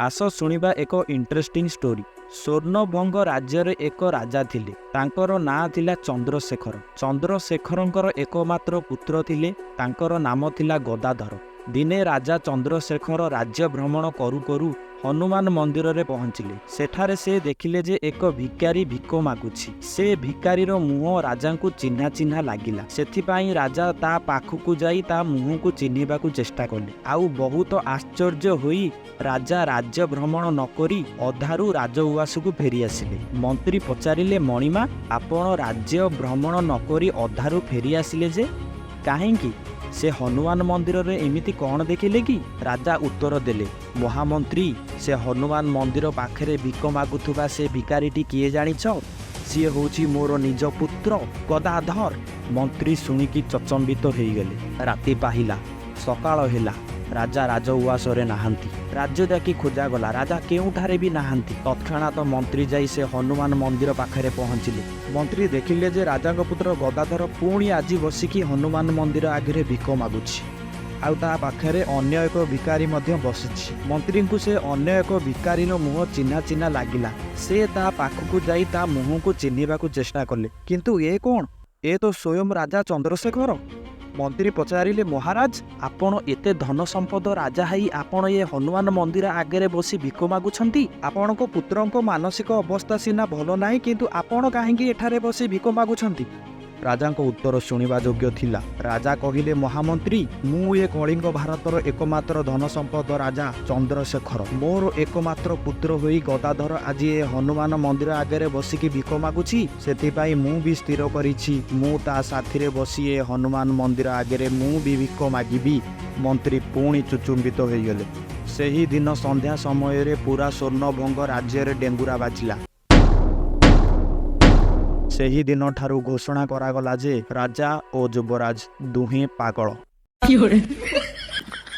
ଆସ ଶୁଣିବା ଏକ ଇଣ୍ଟରେଷ୍ଟିଂ ଷ୍ଟୋରି। ସ୍ୱର୍ଣ୍ଣଭଙ୍ଗ ରାଜ୍ୟରେ ଏକ ରାଜା ଥିଲେ। ତାଙ୍କର ନାଁ ଥିଲା ଚନ୍ଦ୍ରଶେଖର। ଚନ୍ଦ୍ରଶେଖରଙ୍କର ଏକମାତ୍ର ପୁତ୍ର ଥିଲେ। ତାଙ୍କର ନାମ ଥିଲା ଗଦାଧର। ଦିନେ ରାଜା ଚନ୍ଦ୍ରଶେଖର ରାଜ୍ୟ ଭ୍ରମଣ କରୁ କରୁ ହନୁମାନ ମନ୍ଦିରରେ ପହଞ୍ଚିଲେ। ସେଠାରେ ସେ ଦେଖିଲେ ଯେ ଏକ ଭିକାରୀ ଭିକ ମାଗୁଛି। ସେ ଭିକାରୀର ମୁହଁ ରାଜାଙ୍କୁ ଚିହ୍ନା ଚିହ୍ନା ଲାଗିଲା। ସେଥିପାଇଁ ରାଜା ତା ପାଖକୁ ଯାଇ ତା ମୁହଁକୁ ଚିହ୍ନିବାକୁ ଚେଷ୍ଟା କଲେ। ଆଉ ବହୁତ ଆଶ୍ଚର୍ଯ୍ୟ ହୋଇ ରାଜା ରାଜ୍ୟ ଭ୍ରମଣ ନକରି ଅଧାରୁ ରାଜଉଆସକୁ ଫେରିଆସିଲେ। ମନ୍ତ୍ରୀ ପଚାରିଲେ, "ମଣିମା, ଆପଣ ରାଜ୍ୟ ଭ୍ରମଣ ନକରି ଅଧାରୁ ଫେରିଆସିଲେ ଯେ, କାହିଁକି? ସେ ହନୁମାନ ମନ୍ଦିରରେ ଏମିତି କ'ଣ ଦେଖିଲେ କି?" ରାଜା ଉତ୍ତର ଦେଲେ, "ମହାମନ୍ତ୍ରୀ, ସେ ହନୁମାନ ମନ୍ଦିର ପାଖରେ ଭିକ ମାଗୁଥିବା ସେ ଭିକାରୀଟି କିଏ ଜାଣିଛ? ସିଏ ହେଉଛି ମୋର ନିଜ ପୁତ୍ର ଗଦାଧର।" ମନ୍ତ୍ରୀ ଶୁଣିକି ଚଚମ୍ବିତ ହେଇଗଲେ। ରାତି ପାହିଲା, ସକାଳ ହେଲା, ରାଜା ରାଜଉଆସରେ ନାହାନ୍ତି। ରାଜ୍ୟ ଯାକି ଖୋଜାଗଲା, ରାଜା କେଉଁଠାରେ ବି ନାହାନ୍ତି। ତତ୍କ୍ଷଣାତ ମନ୍ତ୍ରୀ ଯାଇ ସେ ହନୁମାନ ମନ୍ଦିର ପାଖରେ ପହଞ୍ଚିଲେ। ମନ୍ତ୍ରୀ ଦେଖିଲେ ଯେ ରାଜାଙ୍କ ପୁତ୍ର ଗଦାଧର ପୁଣି ଆଜି ବସିକି ହନୁମାନ ମନ୍ଦିର ଆଗରେ ଭିକ ମାଗୁଛି, ଆଉ ତା ପାଖରେ ଅନ୍ୟ ଏକ ଭିକାରୀ ମଧ୍ୟ ବସିଛି। ମନ୍ତ୍ରୀଙ୍କୁ ସେ ଅନ୍ୟ ଏକ ଭିକାରୀର ମୁହଁ ଚିହ୍ନା ଚିହ୍ନା ଲାଗିଲା। ସେ ତା ପାଖକୁ ଯାଇ ତା ମୁହଁକୁ ଚିହ୍ନିବାକୁ ଚେଷ୍ଟା କଲେ। କିନ୍ତୁ ଏ କ'ଣ? ଏ ତ ସ୍ୱୟଂ ରାଜା ଚନ୍ଦ୍ରଶେଖର। ମନ୍ତ୍ରୀ ପଚାରିଲେ, "ମହାରାଜ, ଆପଣ ଏତେ ଧନ ସମ୍ପଦ ରାଜା ହେଇ ଆପଣ ଏ ହନୁମାନ ମନ୍ଦିର ଆଗରେ ବସି ଭିକ ମାଗୁଛନ୍ତି? ଆପଣଙ୍କ ପୁତ୍ରଙ୍କ ମାନସିକ ଅବସ୍ଥା ସିନା ଭଲ ନାହିଁ, କିନ୍ତୁ ଆପଣ କାହିଁକି ଏଠାରେ ବସି ଭିକ ମାଗୁଛନ୍ତି?" ରାଜାଙ୍କ ଉତ୍ତର ଶୁଣିବା ଯୋଗ୍ୟ ଥିଲା। ରାଜା କହିଲେ, "ମହାମନ୍ତ୍ରୀ, ମୁଁ ଏ କଳିଙ୍ଗ ଭାରତର ଏକମାତ୍ର ଧନ ସମ୍ପଦ ରାଜା ଚନ୍ଦ୍ରଶେଖର। ମୋର ଏକମାତ୍ର ପୁତ୍ର ହୋଇ ଗଦାଧର ଆଜି ଏ ହନୁମାନ ମନ୍ଦିର ଆଗରେ ବସିକି ଭିକ ମାଗୁଛି। ସେଥିପାଇଁ ମୁଁ ବି ସ୍ଥିର କରିଛି, ମୁଁ ତା ସାଥିରେ ବସି ଏ ହନୁମାନ ମନ୍ଦିର ଆଗରେ ମୁଁ ବି ଭିକ ମାଗିବି।" ମନ୍ତ୍ରୀ ପୁଣି ଚୁଚୁମ୍ବିତ ହୋଇଗଲେ। ସେହି ଦିନ ସନ୍ଧ୍ୟା ସମୟରେ ପୁରା ସ୍ୱର୍ଣ୍ଣଭଙ୍ଗ ରାଜ୍ୟରେ ଡେଙ୍ଗୁରା ବାଜିଲା। ସେହି ଦିନଠାରୁ ଘୋଷଣା କରାଗଲା ଯେ ରାଜା ଓ ଯୁବରାଜ ଦୁହେଁ ପାଗଳ।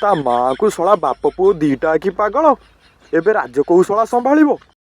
ତା ମାଆକୁ ଶଳା, ବାପ ପୁଅ ଦିଟା ଆଖି ପାଗଳ। ଏବେ ରାଜ୍ୟ କୋଉ ଶଳା ସମ୍ଭାଳିବ?